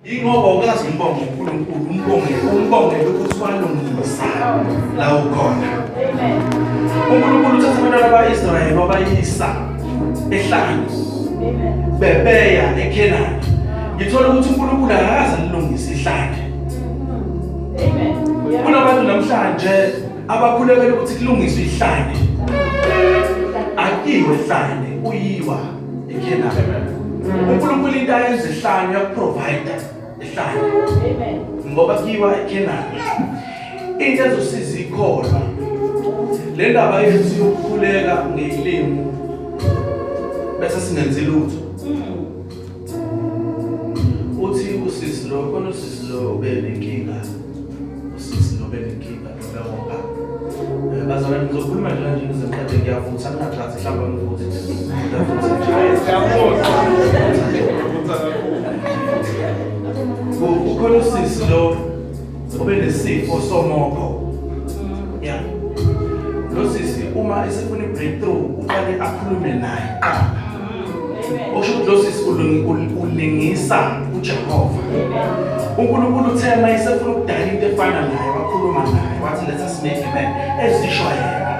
Ingoba ukazi umbongo uNkulunkulu umbonge umbongele ukuthi walungisa la ukhona. Amen. uNkulunkulu uthatha abantwana ba-Israyeli wabayisa ehlane Amen. bebeya eKhenani. Ngithola ukuthi uNkulunkulu akakaze alilungise ihlane. Amen. Yeah. Kunabantu namhlanje abakhulekela ukuthi kulungiswe ihlane. Akiwe ehlane, kuyiwa eKhenani. uNkulunkulu into ayenza ehlane uyakuprovide ehlane. Amen. Ngoba kuyiwa eKhenani. Into ezosiza ikholwa le ndaba yethu yokukhuleka ngeyilimi bese singenzi lutho. Uthi usisi lo khona usisi lo ubenenkinga usisi lo ubenenkinga lobewopha. Bazalwane ngizokhuluma nje kanje ngize ngiqede ngiyavutha ngingajathi mhlawumbe ngivuthe ngiyavutha nje. Kukhona usisi lo obenesifo somopho. Yeah. Lo sisi uma esefuna i-breakthrough uqale akhulume naye kuqala. Amen. Okusho ukuthi lo sisi ulingisa uJehova. uNkulunkulu uthe uma esefuna ukudala into efana naye wakhuluma naye wathi let us make a man ezisho yena.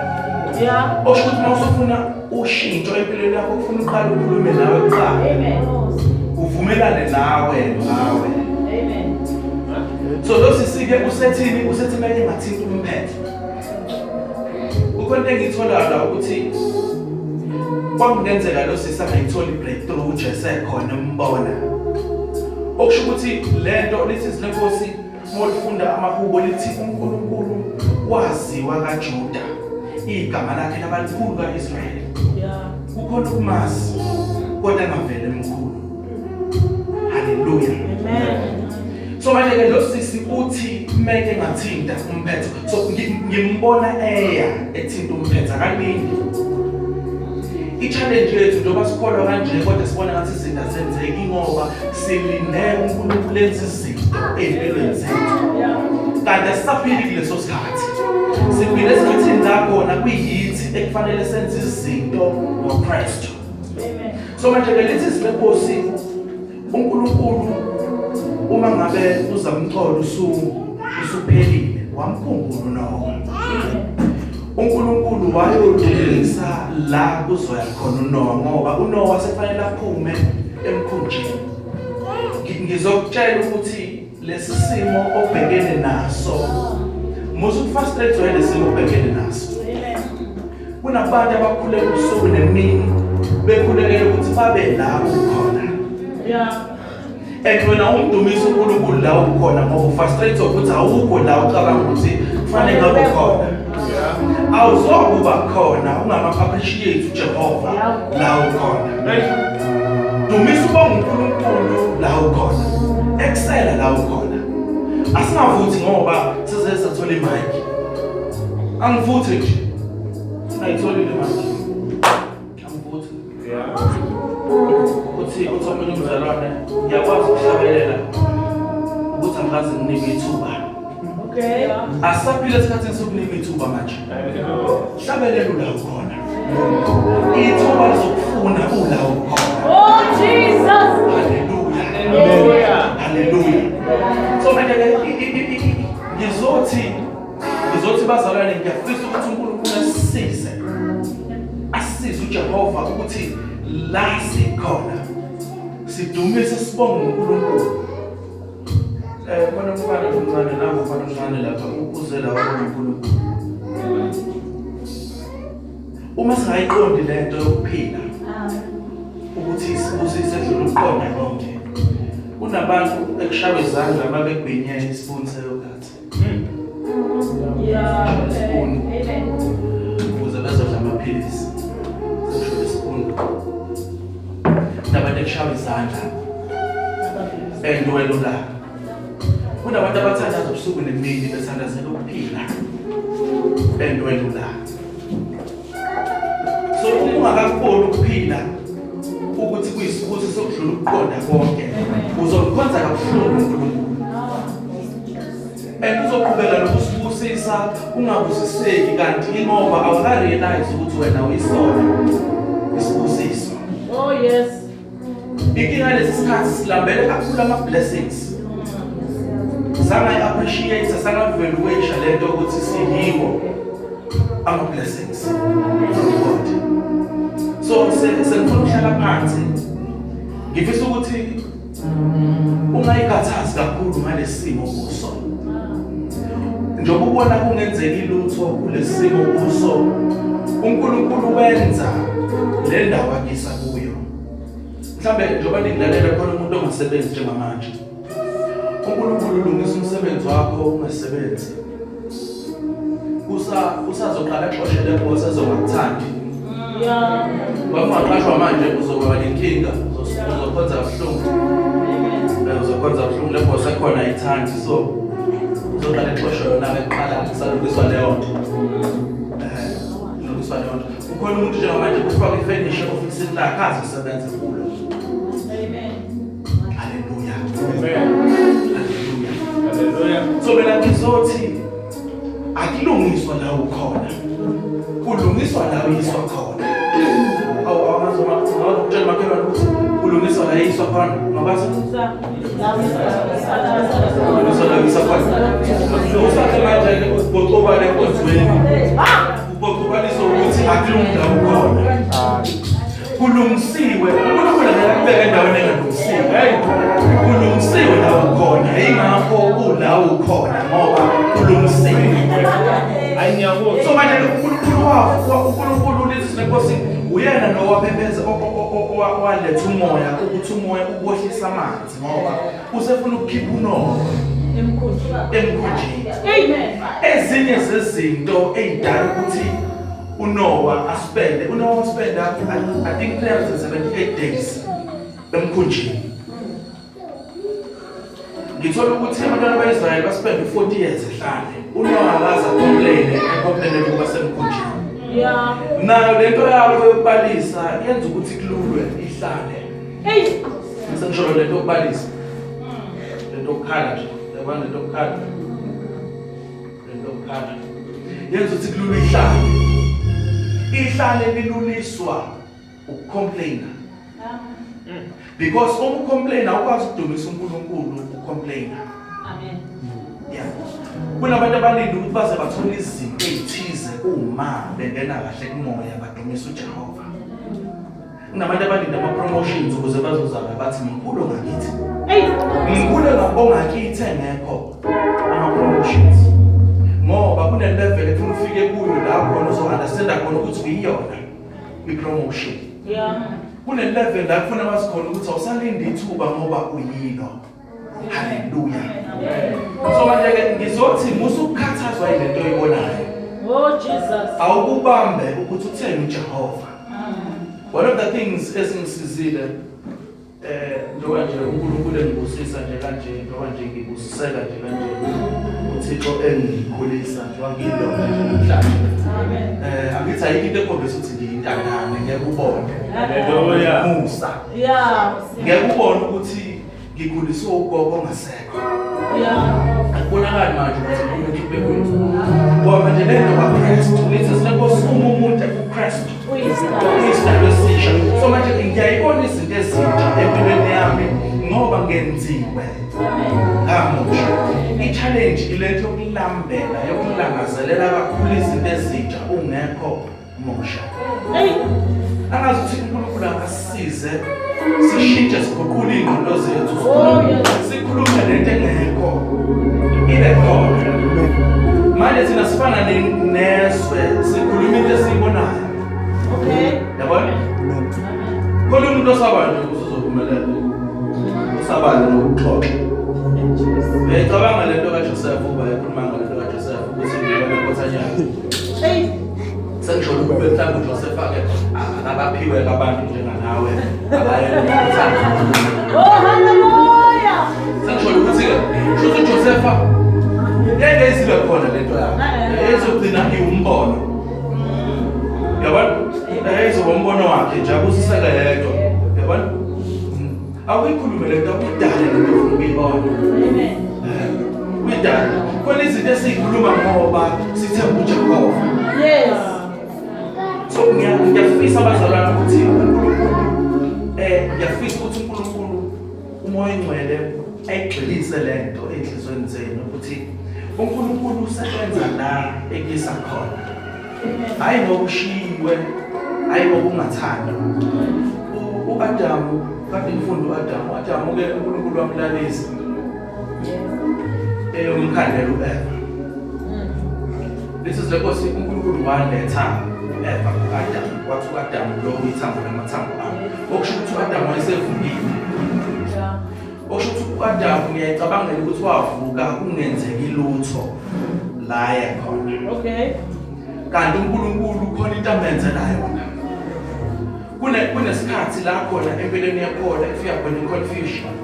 Yeah. Okusho ukuthi uma usufuna ushintsho empilweni yakho ufuna uqale ukhulume nawe kuqala. Amen. Uvumelane nawe nawe. Amen. So lo sisi-ke usethini usethi kumele engathinti umphetho. Kukhona into engiyitholayo la ukuthi kwakungenzeka lo sisi angayitholi i-breakthrough uJesu ekhona embona. Okusho ukuthi le nto lithi izwi lenkosi uma ulifunda amahubo lithi uNkulunkulu waziwa kaJuda igama lakhe labalikhulu ka-Israyeli. Yeah. Kukhona ukumazi kodwa angavele emkhulu. Haleluya. Amen. So manje ke lo sisi uthi meke ngathinta umphetho. So ngimbona eya ethinta umphetho akaningi. I-challenge yethu njengoba sikholwa kanje kodwa sibona ngathi izinto azenzeki ngoba silinde uNkulunkulu enze izinto ey'mpilweni zethu. Yeah. Kanti asisaphili kuleso sikhathi. Siphila esikhathini la khona kuyithi ekufanele senze izinto ngoKristu. Amen. So manje ke lithi izwi lenkosi uNkulunkulu uma ngabe uzamcolo usuphelile wamkhumbula uNowa. uNkulunkulu wayolungisa la kuzoya khona uNowa ngoba uNowa sekufanele aphume emkhunjini. Ngizokutshela ukuthi lesi simo obhekene naso musa ukufrustrate lesi simo obhekene naso. Amen. Kunabantu abakhuleka ubusuku nemini bekhulekela ukuthi babe la ukhona. Yeah. And wena umdumisa uNkulunkulu la ukhona ngoba ufrustrate ukuthi awukho la ucabanga ukuthi kufanele ngabe ukhona. Awuzokuba khona ungama appreciate uJehova la ukhona. Dumisa ubonga uNkulunkulu la ukhona. Excel la ukhona. Asingavuthi ngoba size sathola imic. Angivuthi nje. Ayitholile manje. Angivuthi. Uthi uthi omunye umzalwane ngiyakwazi ukuhlabelela ukuthi angikaze nginike ithuba. Okay. Asaphila esikhathini sokunika ithuba manje. Hlabelela ula ukhona. Ithuba lizokufuna ula ukhona. Oh Jesus. Hallelujah. Hallelujah. Hallelujah. So manje ke ngizothi bazalwane ngiyafisa ukuthi uNkulunkulu asisize. Asisize uJehova ukuthi la sikhona sidumise sibonge uNkulunkulu. Khona umfana omncane nangu umfana omncane lapha uze la wabona uNkulunkulu. Uma singayiqondi lento yokuphila ukuthi isibusiso edlula ukuqonda konke. Kunabantu ekushawa izandla uma begwinye isipuni seyogathi. Yeah. Isipuni. Amen. Ukuze bezodla amaphilisi. Sekusho isipuni. Kunabantu ekushawa izandla and wena ula. Kunabantu abathandaza ubusuku nemini bethandazela ukuphila. And wena ula. So uma ungakakuboni ukuphila ukuthi kuyisibusiso sokudlula ukuqonda konke, uzokhonza kabuhlungu uNkulunkulu. And uzoqhubeka nokusibusisa ungabusiseki kanti ingoba awukarealize ukuthi wena uyisona isibusiso. Oh yes. Inkinga lesi sikhathi silambele kakhulu ama-blessings. Sangayi-appreciate, sangavaluation le nto ukuthi siyiwo ama-blessings from God. So sengifuna ukuhlala phansi. Ngifisa ukuthi ungayikhathazi kakhulu ngalesimo kuso. Njengoba ubona kungenzeki lutho kulesimo kuso, uNkulunkulu wenza le ndawo akuyisa kuyo. Mhlambe njengoba ningilalela khona umuntu ongasebenzi njengamanje. uNkulunkulu ulungisa umsebenzi wakho ungasebenzi. Usa usazoqala axoshe le boss ezongakuthandi. Yeah. Ngoba ungaqashwa manje uzoba nenkinga, uzokhonza kabuhlungu. Uzokhonza kabuhlungu le boss ekhona ayithandi so uzoqala exoshe yona ke kuqala kusalungiswa leyo nto. Kulungiswa leyo nto. Ukhona umuntu njengamanje ufaka ifenisha ofisini lakhe azosebenza kulo. Amen. Haleluya. Amen. Haleluya. Haleluya. So mina ngizothi akulungiswa la ukhona. Kulungiswa la uyiswa khona. Awu awazi uma ukutshela makhelwane ukuthi kulungiswa la uyiswa khona. Ngakwazi? Kulungiswa la uyiswa khona. Usathe manje ugocoba le nkonzweni. Ugocobalisa ukuthi akulungi la ukhona. Kulungisiwe. uNkulunkulu angeke akubeke endaweni engalungisiwe. Hey, kulungisiwe la ukhona. Ingakho ula ukhona ngoba kulungisiwe. Hayi ngiyakuzwa. So manje uNkulunkulu wafu uNkulunkulu lithi senkosi uyena lo waphepheza owaletha umoya ukuthi umoya ubohlisa amanzi ngoba usefuna ukukhipha uNowa emkhunjini. Amen. Ezinye zezinto ey'dala ukuthi uNowa aspende uNowa waspenda I think 378 days emkhunjini. Ngithola ukuthi abantwana ba-Israyeli baspende u-40 years ehlane. uNowa akaze acomplaine ecomplaine ukuba semkhunjini. Yeah. Nayo lento yakho yokubalisa yenza ukuthi kululwe ihlale. Hey. Sengisho lento yokubalisa. Lento yokukhala nje, yabona lento yokukhala. Lento yokukhala. Yenza ukuthi kululwe ihlale. Ihlale liluliswa ukucomplaina. Because uma ucomplaina awukwazi ukudumisa uNkulunkulu ucomplaina. Amen. Yeah. Kunabantu abalinde ukuthi baze bathole izinto ezithize uma bengena kahle kumoya badumisa uJehova. Kunabantu abalinde ama-promotions ukuze bazozala bathi mkhulu ngakithi. Hey. Mkhulu ongakithi engekho ama-promotions. Ngoba kune-level efuna ufike kuyo la khona uzo-understanda khona ukuthi uyiyona i-promotion. Yeah. Kune-level la kufuna wazi khona ukuthi awusalindi ithuba ngoba uyilo. Haleluya. So manje ke ngizothi musa ukukhathazwa yilento oyibonayo. Oh Jesus. Awukubambe ukuthi utheni uJehova. One of the things ezingisizile njengoba nje uNkulunkulu engibusisa nje kanje njengoba nje ngibusiseka nje kanje uThixo engikhulisa njengoba ngiyindoda nje namhlanje. Amen. Angithi ayikho into ekhombisa ukuthi ngiyintandane ngeke ubone. Haleluya. Musa. Yeah. Ngeke ubone ukuthi ngikhuliswe ugogo ongasekho. Yeah. Akubonakali manje ukuthi nginenhluphekweni. Ngoba manje le nto kaKristu lithi silenkosi uma umuntu ekuKristu uyisidalwa esisha. So manje ngiyayibona izinto ezintsha empilweni yami ngoba ngenziwe ngamusha. I-challenge ilento yokulambela, yokulangazelela kakhulu izinto ezintsha ungekho musha. Hey. Angazi ukuthi uNkulunkulu akasisize sishintshe siguqule iy'ngqondo zethu Oh, yes. sikhulume lento engekho ibe khona. Manje thina sifana nezwe sikhuluma into esiyibonayo. Okay. Yabona? Khona umuntu osabayo nje ukuthi uzophumelela. Usabayo nokuxoxa. Uyayicabanga lento kaJoseph uba ekhuluma ngalento kaJoseph ukuthi ngiyona inkothanyana. Hey. Sengisho ukube mhlawumbe uJoseph ake akabaphiwe abantu njenganawe abayena inkothanyana. Oh hallelujah. Sengisho ukuthi ke shuthi uJoseph ngeke izibe khona lento yakhe. Ezogcina iwumbono. Yabona? Ezoba umbono wakhe nje akusiseka yedwa. Yabona? Awuyikhulume lento awuyidale lento ofuna ukuyibona. Amen. Uyidale. Khona izinto esiyikhuluma ngoba sithemba uJehova. Yes. So ngiyafisa abazalwane ukuthi uNkulunkulu ngiyafisa ukuthi uNkulunkulu uMoya oNgcwele ayigxilise lento enhlizweni zenu ukuthi uNkulunkulu usebenza la ekuyisa khona. Hayi ngoba ushiyiwe, hayi ngoba ungathandwa. U-Adamu kade ngifunda u-Adamu, u-Adamu ke uNkulunkulu wamlalisa eyomkhandela u-Eva. Lesi lenkosi uNkulunkulu waletha u-Eva ku-Adamu, wathi u-Adamu lo uyithambo lamathambo ami. Okusho ukuthi u-Adamu wayesevukile. Okusho ukuthi u-Adamu ngiyayicabangela ukuthi wavuka kungenzeki lutho la yakhona. Okay. Kanti uNkulunkulu khona into amenzela yona. Kune kunesikhathi la khona empilweni yakhona ifika khona i-confusion.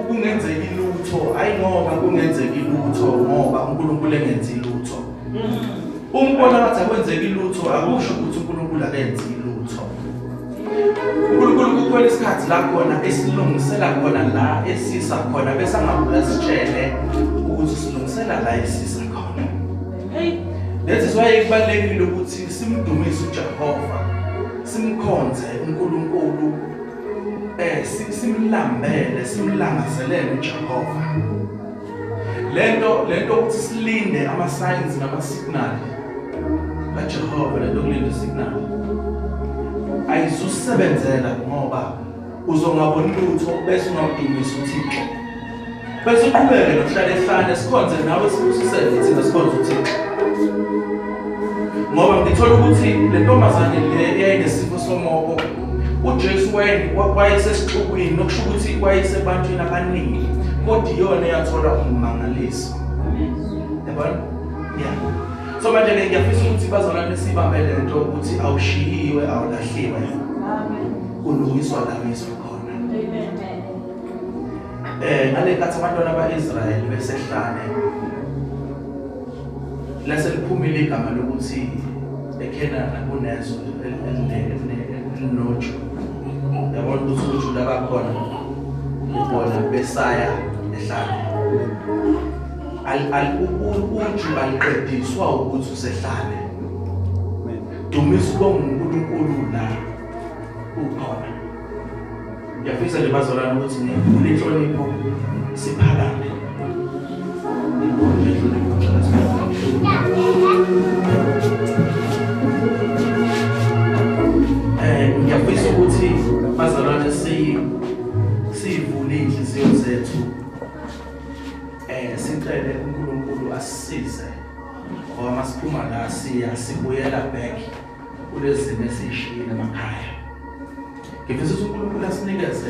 Kungenzeki lutho, hayi ngoba kungenzeki lutho ngoba uNkulunkulu engenzi lutho. Umbona ngathi akwenzeki lutho akusho ukuthi uNkulunkulu akenzi lutho. uNkulunkulu kukhona isikhathi la khona esilungisela khona la esisa khona bese angabuya sitshele ukuthi silungisela la esisa khona. Hey. That is why kubalulekile ukuthi simdumise uJehova, simkhonze uNkulunkulu, eh simlambele, simlangazelele uJehova. Lento ukuthi silinde ama signs nama signal kaJehova, lento kulinda signal ayizusebenzela ngoba uzongaboni lutho bese ungamdumisa uThixo, bese uqhubeke nokuhlala ehlane sikhonze nawe sibusisele thina sikhonze uThixo. Ngoba ngithola ukuthi le ntombazane le yayinesifo somoko, uJesu wayesesixukwini, nokusho ukuthi wayesebantwini abaningi, kodwa iyona eyathola ummangaliso. Yabona? Yeah. So manje-ke ngiyafisa ukuthi bazalwane sibambe le nto ukuthi awushiyiwe, awulahliwe. Amen. Kulungiswa la uyiswa khona. Amen. Ngale nkathi abantwana ba-Israyeli besehlane, lase liphumile igama lokuthi eKhenana kunezwe elinoju. Yabona ukuthi uju labakhona ubona besaya ehlane. Uju aliqediswa ukuthi usehlane. Dumisa ubonga uNkulunkulu la ukhona. Ngiyafisa nje bazalwane ukuthi nivule inhlonipho siphakame. Nivule inhlonipho ngicela siphakame. Ngiyafisa ukuthi bazalwane sivule inhliziyo zethu. Sicele uNkulunkulu asisize ngoba masiphuma la siya sibuyela back kulezi zimo esiyishiyile emakhaya. Ngifisa ukuthi uNkulunkulu asinikeze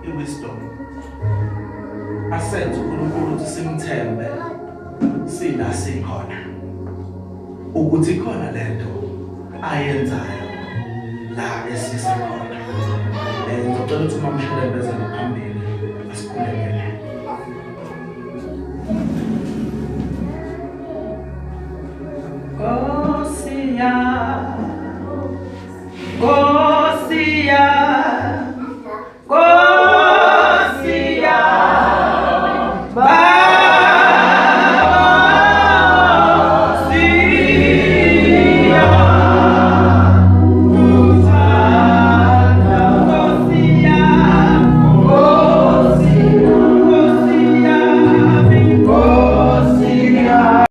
i-wisdom, asenze uNkulunkulu ukuthi simthembe sila sikhona, ukuthi khona lento ayenzayo la esisa khona. Ngizocela ukuthi uMama Shelembe eze ngaphambili asikhulekele. Nkosi yami, Nkosi yami.